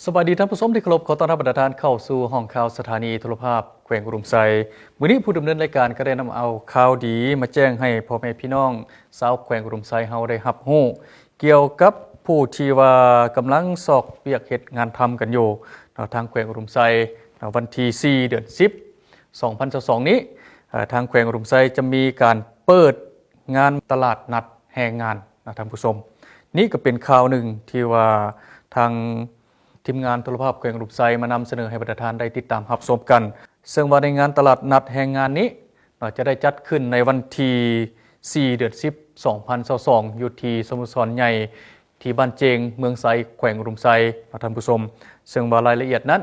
ສະບາຍດີທ່ານຜູ້ຊົມທີ່ເຄົາລົບ, ຂໍຕ້ອນຮັບບັນດາທ່ານເຂົ້າສູ່ຫ້ອງຂ່າວສະຖານີໂທລະພາບແຂວງອຸດົມໄຊ. ມື້ນີ້ຜູ້ດຳເນີນລາຍການກໍໄດ້ນຳເອົາຂ່າວດີມາແຈ້ງໃຫ້ພໍ່ແມ່ພີ່ນ້ອງຊາວແຂວງອຸດົມໄຊເຮົາໄດ້ຮັບຮູ້ ກ່ຽວກັບຜູ້ທີ່ວ່າກຳລັງຊອກວຽກເຮັດງານທຳກັນຢູ່ເນາະ ທາງແຂວງອຸດົມໄຊເນາະ. ວັນທີສີ່ ເດືອນສິບ ສອງພັນຊາວສອງນີ້ ເອີ ທາງແຂວງອຸດົມໄຊຈະມີການເປີດງານຕະຫຼາດນັດແຮງງານນະທ່ານຜູ້ຊົມ. ນີ້ກໍເປັນຂ່າວໜຶ່ງທີ່ວ່າທາງທີມງານໂທລະພາບແຂວງອຸດົມໄຊມານຳສະເໜີໃຫ້ບັນດາທ່ານໄດ້ຕິດຕາມຮັບຊົມກັນ. ເຊິ່ງວ່າໃນງານຕະຫຼາດນັດແຮງງານນີ້ເນາະ ຈະໄດ້ຈັດຂຶ້ນໃນວັນທີສີ່ ເດືອນສິບ ສອງພັນຊາວສອງ ຢູ່ທີ່ສະໂມສອນໃຫຍ່ ທີ່ບ້ານເຈງ ເມືອງໄຊ ແຂວງອຸດົມໄຊເນາະທ່ານຜູ້ຊົມ. ເຊິ່ງວ່າລາຍລະອຽດນັ້ນ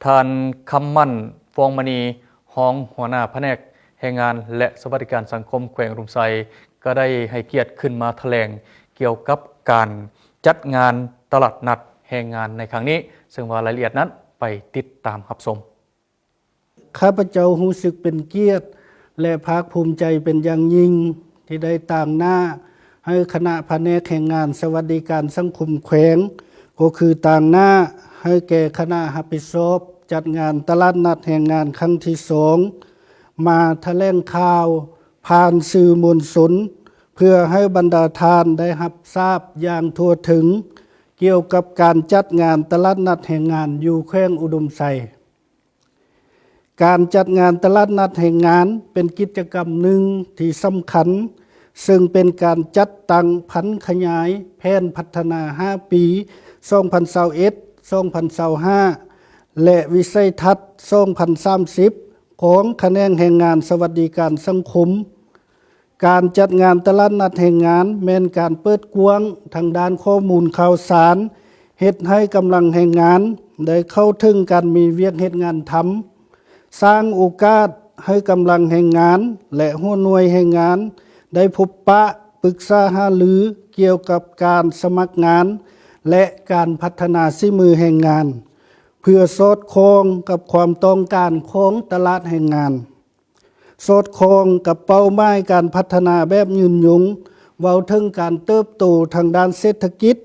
ທ່ານ ຄຳໝັ້ນ ຟອງມະນີ ຮອງຫົວໜ້າພະແນກແຮງງານ ແລະ ສະຫວັດດີການສັງຄົມແຂວງອຸດົມໄຊ ກໍໄດ້ໃຫ້ກຽດຂຶ້ນມາຖະແຫຼງກ່ຽວກັບການຈັດງານຕະຫຼາດນັດແຮງງານໃນຄັ້ງນີ້. ເຊິ່ງວ່າລາຍລະອຽດນັ້ນ ໄປຕິດຕາມຮັບຊົມ. ຂ້າພະເຈົ້າຮູ້ສຶກເປັນກຽດ ແລະ ພາກພູມໃຈເປັນຢ່າງຍິ່ງ ທີ່ໄດ້ຕາງໜ້າໃຫ້ຄະນະພະແນກແຮງງານ ສະຫວັດດີການສັງຄົມແຂວງ ກໍຄືຕາງໜ້າໃຫ້ແກ່ຄະນະຮັບຜິດຊອບຈັດງານຕະຫຼາດນັດແຮງງານຄັ້ງທີສອງ ມາຖະແຫຼງຂ່າວຜ່ານສື່ມວນຊົນ ເພື່ອໃຫ້ບັນດາທ່ານໄດ້ຮັບຊາບຢ່າງທົ່ວເຖິງ ກ່ຽວກັບການຈັດງານຕະຫຼາດນັດແຮງງານຢູ່ແຂວງອຸດົມໄຊ. ການຈັດງານຕະຫຼາດນັດແຮງງານເປັນກິດຈະກຳໜຶ່ງທີ່ສຳຄັນ, ເຊິ່ງເປັນການຈັດຕັ້ງຜັນຂະຫຍາຍແຜນພັດທະນາຫ້າປີ ສອງພັນຊາວເອັດ ສອງພັນຊາວຫ້າ ແລະ ວິໄສທັດ ສອງພັນສາມສິບ ຂອງຂະແໜງແຮງງານສະຫວັດດີການສັງຄົມ. ການຈັດງານຕະຫຼາດນັດແຮງງານແມ່ນການເປີດກວ້າງທາງດ້ານຂໍ້ມູນຂ່າວສານ, ເຮັດໃຫ້ກຳລັງແຮງງານໄດ້ເຂົ້າເຖິງການມີວຽກເຮັດງານທຳ, ສ້າງໂອກາດໃຫ້ກຳລັງແຮງງານ ແລະ ຫົວໜ່ວຍແຮງງານໄດ້ພົບປະ, ປຶກສາຫາລືກ່ຽວກັບການສະໝັກງານ ແລະ ການພັດທະນາສີມືແຮງງານ ເພື່ອສອດຄ່ອງກັບຄວາມຕ້ອງການຂອງຕະຫຼາດແຮງງານ. ສອດຄ່ອງກັບເປົ້າໝາຍການພັດທະນາແບບຍືນຍົງ, ເວົ້າເຖິງການເຕີບໂຕທາງດ້ານເສດຖະກິດ,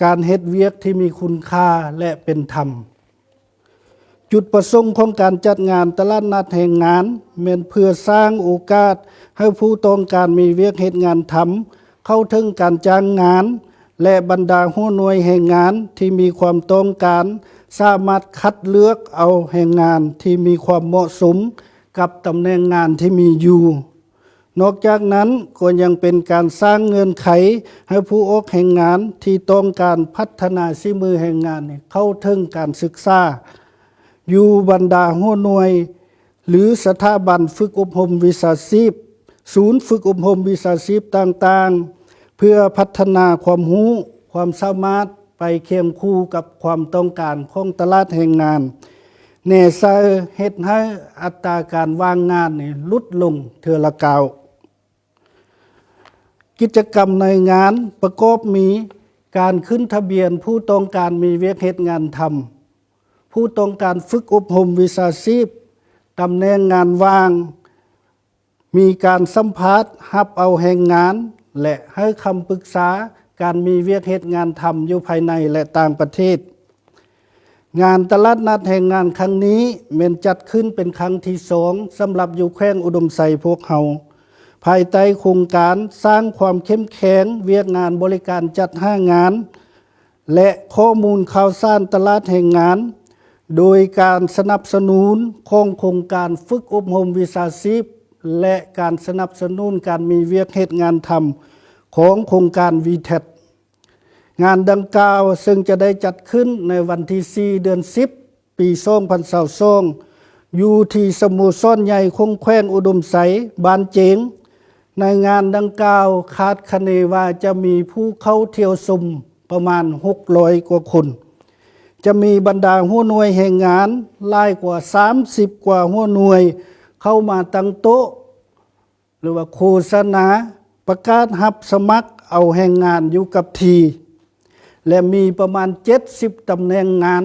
ການເຮັດວຽກທີ່ມີຄຸນຄ່າ ແລະ ເປັນທຳ. ຈຸດປະສົງຂອງການຈັດງານຕະຫຼາດນັດແຮງງານ ແມ່ນເພື່ອສ້າງໂອກາດໃຫ້ຜູ້ຕ້ອງການມີວຽກເຮັດງານທຳ ເຂົ້າເຖິງການຈ້າງງານ ແລະ ບັນດາຫົວໜ່ວຍແຮງງານທີ່ມີຄວາມຕ້ອງການ ສາມາດຄັດເລືອກເອົາແຮງງານທີ່ມີຄວາມເໝາະສົມກັບຕຳແໜ່ງງານທີ່ມີຢູ່. ນອກຈາກນັ້ນກໍຍັງເປັນການສ້າງເງື່ອນໄຂໃຫ້ຜູ້ອອກແຮງງານທີ່ຕ້ອງການພັດທະນາສີມືແຮງງານເຂົ້າເຖິງການສຶກສາ ຢູ່ບັນດາຫົວໜ່ວຍ ຫຼື ສະຖາບັນຝຶກອົບຮົມວິຊາຊີບ, ສູນຝຶກອົບຮົມວິຊາຊີບຕ່າງໆ ເພື່ອພັດທະນາຄວາມຮູ້, ຄວາມສາມາດໄປຄຽງຄູ່ກັບຄວາມຕ້ອງການຂອງຕະຫຼາດແຮງງານ, ແນໃສ່ເຮັດໃຫ້ອັດຕາການວ່າງງານນີ້ຫຼຸດລົງເທື່ອລະກ້າວ. ກິດຈະກຳໃນງານປະກອບມີ ການຂຶ້ນທະບຽນຜູ້ຕ້ອງການມີວຽກເຮັດງານທຳ, ຜູ້ຕ້ອງການຝຶກອົບຮົມວິຊາຊີບ, ຕຳແໜ່ງງານວ່າງ, ມີການສຳພາດຮັບເອົາແຮງງານ ແລະ ໃຫ້ຄຳປຶກສາການມີວຽກເຮັດງານທຳຢູ່ພາຍໃນ ແລະ ຕ່າງປະເທດ. ງານຕະຫຼາດນັດແຮງງານຄັ້ງນີ້ແມ່ນຈັດຂຶ້ນເປັນຄັ້ງທີສອງ ສຳລັບຢູ່ແຂວງອຸດົມໄຊພວກເຮົາ, ພາຍໃຕ້ໂຄງການສ້າງຄວາມເຂັ້ມແຂງວຽກງານບໍລິການຈັດຫາງານ ແລະ ຂໍ້ມູນຂ່າວສານຕະຫຼາດແຮງງານ, ໂດຍການສະໜັບສະໜູນຂອງໂຄງການຝຶກອົບຮົມວິຊາຊີບ ແລະ ການສະໜັບສະໜູນການມີວຽກເຮັດງານທຳຂອງໂຄງການ ວີແທັດ. ງານດັ່ງກ່າວເຊິ່ງຈະໄດ້ຈັດຂຶ້ນໃນວັນທີສີ່ ເດືອນສິບ ປີສອງພັນຊາວສອງ ຢູ່ທີ່ສະໂມສອນໃຫຍ່ຂອງແຂວງອຸດົມໄຊ ບ້ານເຈງ. ໃນງານດັ່ງກ່າວຄາດຄະເນວ່າຈະມີຜູ້ເຂົ້າທ່ຽວຊົມປະມານຫົກຮ້ອຍກວ່າຄົນ, ຈະມີບັນດາຫົວໜ່ວຍແຮງງານຫຼາຍກວ່າສາມສິບກວ່າຫົວໜ່ວຍເຂົ້າມາຕັ້ງໂຕະ ຫຼືວ່າໂຄສະນາປະກາດຮັບສະໝັກເອົາແຮງງານຢູ່ກັບທີ່ ແລະ ມີປະມານເຈັດສິບຕຳແໜ່ງງານ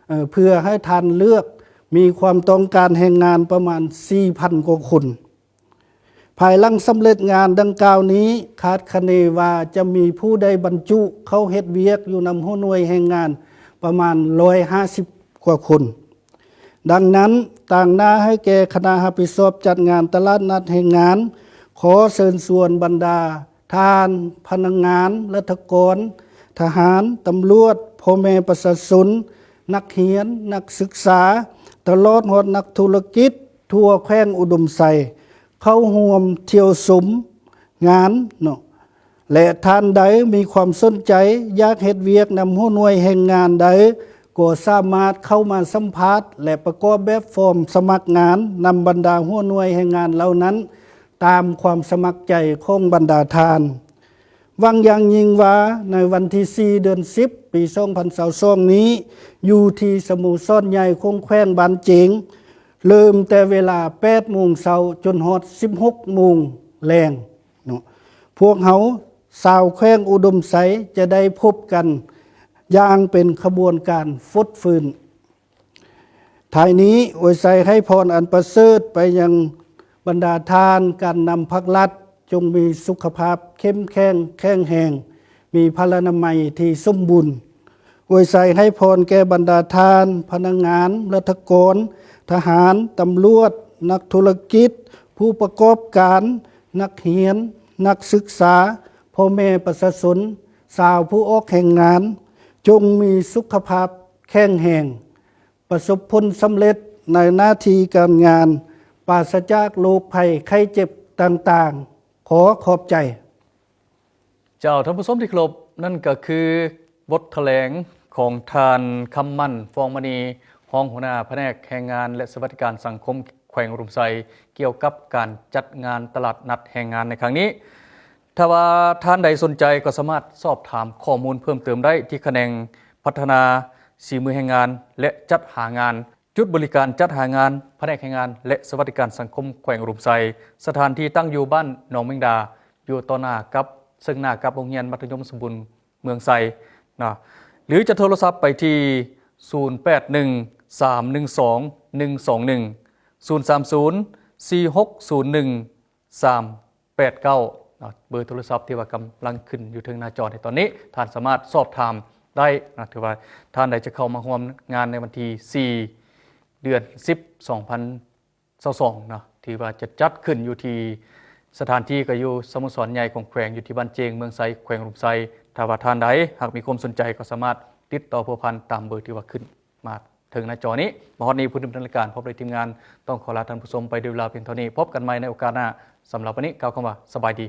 ເອີ ເພື່ອໃຫ້ທ່ານເລືອກ, ມີຄວາມຕ້ອງການແຮງງານປະມານສີ່ພັນກວ່າຄົນ. ພາຍຫຼັງສຳເລັດງານດັ່ງກ່າວນີ້ ຄາດຄະເນວ່າຈະມີຜູ້ໄດ້ບັນຈຸເຂົ້າເຮັດວຽກຢູ່ນຳຫົວໜ່ວຍແຮງງານ ປະມານຮ້ອຍຫ້າສິບກວ່າຄົນ. ດັ່ງນັ້ນ, ຕາງໜ້າໃຫ້ແກ່ຄະນະຮັບຜິດຊອບຈັດງານຕະຫຼາດນັດແຮງງານ, ຂໍເຊີນຊວນບັນດາທ່ານພະນັກງານ, ລັດຖະກອນ, ທະຫານ, ຕຳຫຼວດ, ພໍ່ແມ່ປະຊາຊົນ, ນັກຮຽນ, ນັກສຶກສາ, ຕະຫຼອດຮອດນັກທຸລະກິດທົ່ວແຂວງອຸດົມໄຊ ເຂົ້າຮ່ວມທ່ຽວຊົມງານເນາະ ແລະ ທ່ານໃດມີຄວາມສົນໃຈຢາກເຮັດວຽກນຳຫົວໜ່ວຍແຮງງານໃດ ກໍສາມາດເຂົ້າມາສຳພາດ ແລະ ປະກອບແບບຟອມສະໝັກງານນຳບັນດາຫົວໜ່ວຍແຮງງານເຫຼົ່ານັ້ນ ຕາມຄວາມສະໝັກໃຈຂອງບັນດາທ່ານ. ຫວັງຢ່າງຍິ່ງວ່າໃນວັນທີສີ່ ເດືອນສິບ ປີສອງພັນຊາວສອງນີ້ ຢູ່ທີ່ສະໂມສອນໃຫຍ່ຂອງແຂວງບານເຈງ ເລີ່ມແຕ່ເວລາແປດໂມງເຊົ້າຈົນຮອດສິບຫົກໂມງແລງເນາະ, ພວກເຮົາຊາວແຂວງອຸດົມໄຊຈະໄດ້ພົບກັນຢ່າງເປັນຂະບວນການຟົດຟື້ນ. ທ້າຍນີ້ ອວຍໄຊໃຫ້ພອນອັນປະເສີດໄປຍັງບັນດາທ່ານການນຳພັກລັດ, ຈົ່ງມີສຸຂະພາບເຂັ້ມແຂງແຂງແຮງ, ມີພະລານາໄມທີ່ສົມບູນ. ອວຍໄຊໃຫ້ພອນແກ່ບັນດາທ່ານພະນັກງານ, ລັດຖະກອນ, ທະຫານ, ຕຳຫຼວດ, ນັກທຸລະກິດ, ຜູ້ປະກອບການ, ນັກຮຽນ, ນັກສຶກສາ, ພໍ່ແມ່ປະຊາຊົນ, ຊາວຜູ້ອອກແຮງງານ, ຈົ່ງມີສຸຂະພາບແຂງແຮງ, ປະສົບຜົນສຳເລັດໃນໜ້າທີ່ການງານ, ປາສະຈາກໂລກໄພໄຂ້ເຈັບຕ່າງໆ. ຂໍຂອບໃຈ. ເຈົ້າ, ທ່ານຜູ້ຊົມທີ່ເຄົາລົບ, ນັ້ນກໍຄືບົດຖະແຫຼງຂອງທ່ານ ຄຳໝັ້ນ ຟອງມະນີ, ຮອງຫົວໜ້າພະແນກແຮງງານ ແລະ ສະຫວັດດີການສັງຄົມແຂວງອຸດົມໄຊ ກ່ຽວກັບການຈັດງານຕະຫຼາດນັດແຮງງານໃນຄັ້ງນີ້. ຖ້າວ່າທ່ານໃດສົນໃຈກໍສາມາດສອບຖາມຂໍ້ມູນເພີ່ມເຕີມໄດ້ທີ່ຂະແໜງພັດທະນາສີມືແຮງງານ ແລະ ຈັດຫາງານ, ຈຸດບໍລິການຈັດຫາງານ, ພະແນກແຮງງານ ແລະ ສະຫວັດດີການສັງຄົມແຂວງອຸດົມໄຊ. ສະຖານທີ່ຕັ້ງຢູ່ບ້ານໜອງແມງດາ, ຢູ່ຕໍ່ໜ້າກັບ ເຊິ່ງໜ້າກັບໂຮງຮຽນມັດທະຍົມສົມບູນເມືອງໄຊນະ, ຫຼືຈະໂທລະສັບໄປທີ່ ສູນແປດໜຶ່ງ ສາມໜຶ່ງສອງ ໜຶ່ງສອງໜຶ່ງ, ສູນສາມສູນ ສີ່ຫົກສູນໜຶ່ງ ສາມແປດເກົ້າ ເນາະ, ເບີໂທລະສັບທີ່ວ່າກຳລັງຂຶ້ນຢູ່ເທິງໜ້າຈໍໃນຕອນນີ້, ທ່ານສາມາດສອບຖາມໄດ້ນະ. ຖືວ່າທ່ານໃດຈະເຂົ້າມາຮ່ວມງານໃນວັນທີສີ່ ເດືອນສິບ ສອງພັນຊາວສອງເນາະ, ຖືວ່າຈະຈັດຂຶ້ນຢູ່ທີ່ ສະຖານທີ່ກໍຢູ່ສະໂມສອນໃຫຍ່ຂອງແຂວງ ຢູ່ທີ່ບ້ານເຈງ ເມືອງໄຊ ແຂວງອຸດົມໄຊ. ຖ້າວ່າທ່ານໃດຫາກມີຄວາມສົນໃຈກໍສາມາດຕິດຕໍ່ພົວພັນຕາມເບີທີ່ວ່າຂຶ້ນ ມາເຖິງໜ້າຈໍນີ້. ມາຮອດນີ້ ຜູ້ດຳເນີນລາຍການ ພ້ອມດ້ວຍທີມງານ ຕ້ອງຂໍລາທ່ານຜູ້ຊົມໄປດ້ວຍເວລາພຽງເທົ່ານີ້. ພົບກັນໃໝ່ໃນໂອກາດໜ້າ. ສຳລັບວັນນີ້ ກ່າວຄຳວ່າ ສະບາຍດີ.